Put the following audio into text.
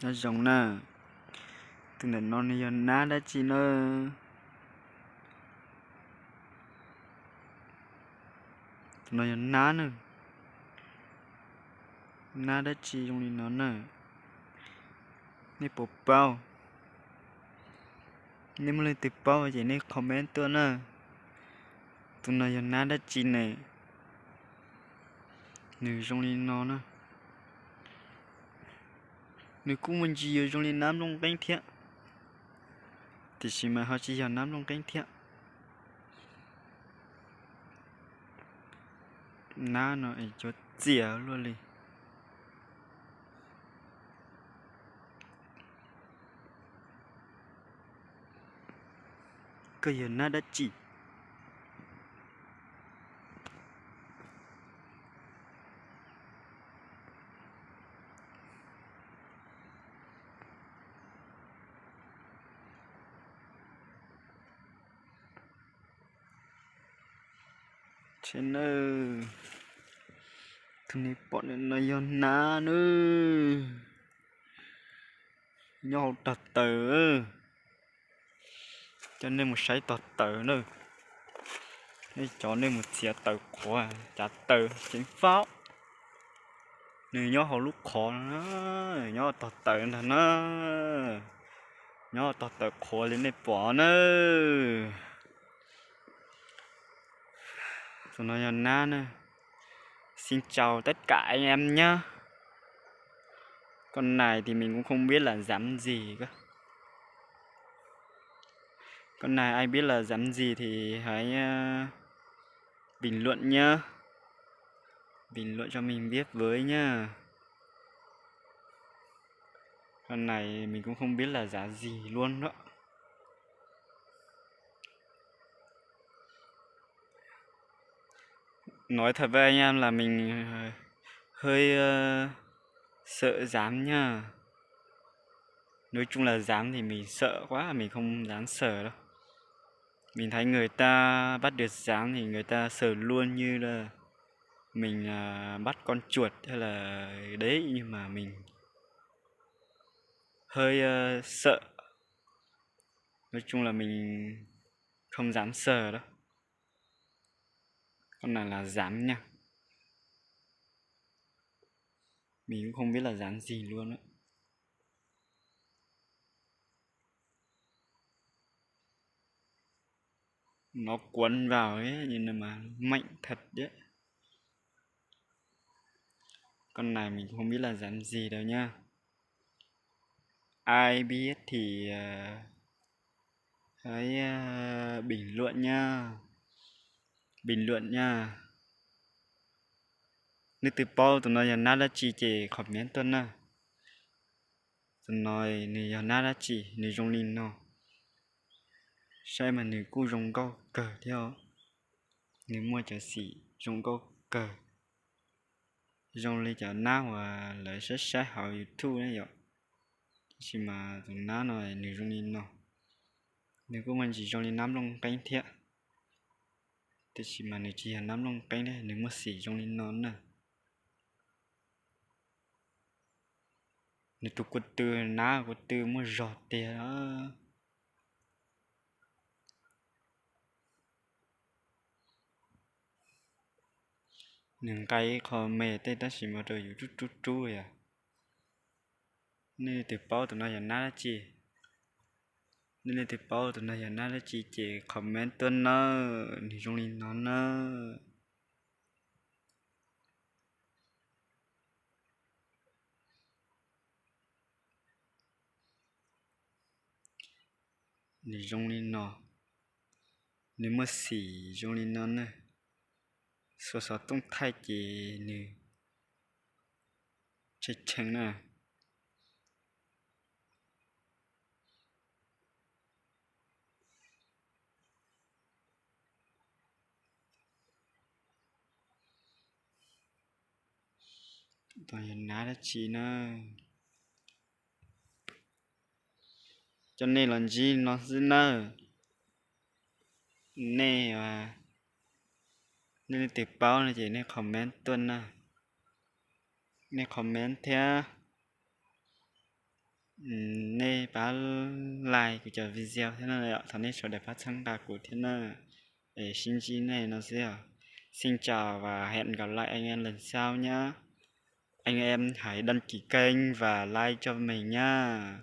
Nyob zoo na, tus ntawm no nws yog nab dab tsi na? Tus no yog nab na. Nab dab tsi zoo li no na? Nej puas paub? Nej muaj leej twg paub ces nej comment tuaj na. Tus no yog nab dab tsi ne? Nws zoo li no na. Nws kuj muaj ntsis yuav zoo li nab nplooj nqeeb thiab, tiam sis mas ho tsis yog nab nplooj nqeeb thiab. Nab no es cuav txias luaj li. Koj yog nab dab tsi? Tsheb na, tus nej pom no yog nab na, nyob hauv tog taws. Coj nej mus saib tog taws na. Nej cov nej mus txiav taws qhuav, cav taws ceev fab. Nws nyob hauv lub qhov no, nyob tog taws ntag na, nyob tog taws qhuav li nej pom na. Tus no yog nab na. Xin chào tất cả anh em nhé. Con này thì mình cũng không biết là dám gì cơ. Con này ai biết là dám gì thì hãy, ờ, bình luận nhá. Bình luận cho mình biết với nhá. Con này mình cũng không biết là dám gì luôn đó. Nói thật với anh em là mình, ờ, hơi, ờ, sợ dám nha. Nói chung là dám thì mình sợ quá, mình không dám sờ đâu. Mình thấy người ta bắt được dám thì người ta sờ luôn như là mình, à, bắt con chuột hay là đấy, nhưng mà mình hơi, ờ, sợ. Nói chung là mình không dám sờ đâu. Con này là dám nha. Mình cũng không biết là dám gì luôn á. Nó cuốn vào ấy, nhìn mà mạnh thật đấy. Con này mình cũng không biết là dám gì đâu nhá. Ai biết thì, ờ, hãy, ờ, bình luận nha. Bình luận nha. Leej twg paub tus no yog nab dab tsi ces comment tuaj na. Tus no nws yog nab dab tsi, nws zoo li no. Saib mas nws kuj zoo nkauj kawg thiab os. Nws muaj cov xim zoo nkauj kawg, zoo li cov nab uas lawv saib saib hauv YouTube ne yom. Tab sis mas tus nab no nws zoo li no, nws kuj muaj ntsis zoo li nab nplooj nqeeb thiab, tiam sis mas nws tsis yog nab nplooj nqeeb thiab, nws muaj xim zoo li no na. Nws tus ko tw, nab ko tw muaj zog tiag. Nws nqa ib qho me tej tab sis mas rau yus rub rub rub yom. Nej leej twg paub tus no yog nab dab tsi? Nej leej twg paub tus no yog nab dab tsi ces comment tuaj nawb, nws zoo li no nawb. Nws zoo li no, nws muaj xim zoo li no na. Xuas xov tooj thaij ces nws tshee tshee na. Tus yog nab dab tsi na? Coj nej los ntsib no xwb nawb. Nej, nej leej twg paub no ces nej comment tuaj na. Nej comment thiab. nej pab like kuv cov video thiab na, thov nej sawv daws pab txhawb nqa kuv thiab na. Es sib ntsib nej no xwb os. Xin chào và hẹn gặp lại anh em lần sau nhé. Anh em hãy đăng ký kênh và like cho mình nha.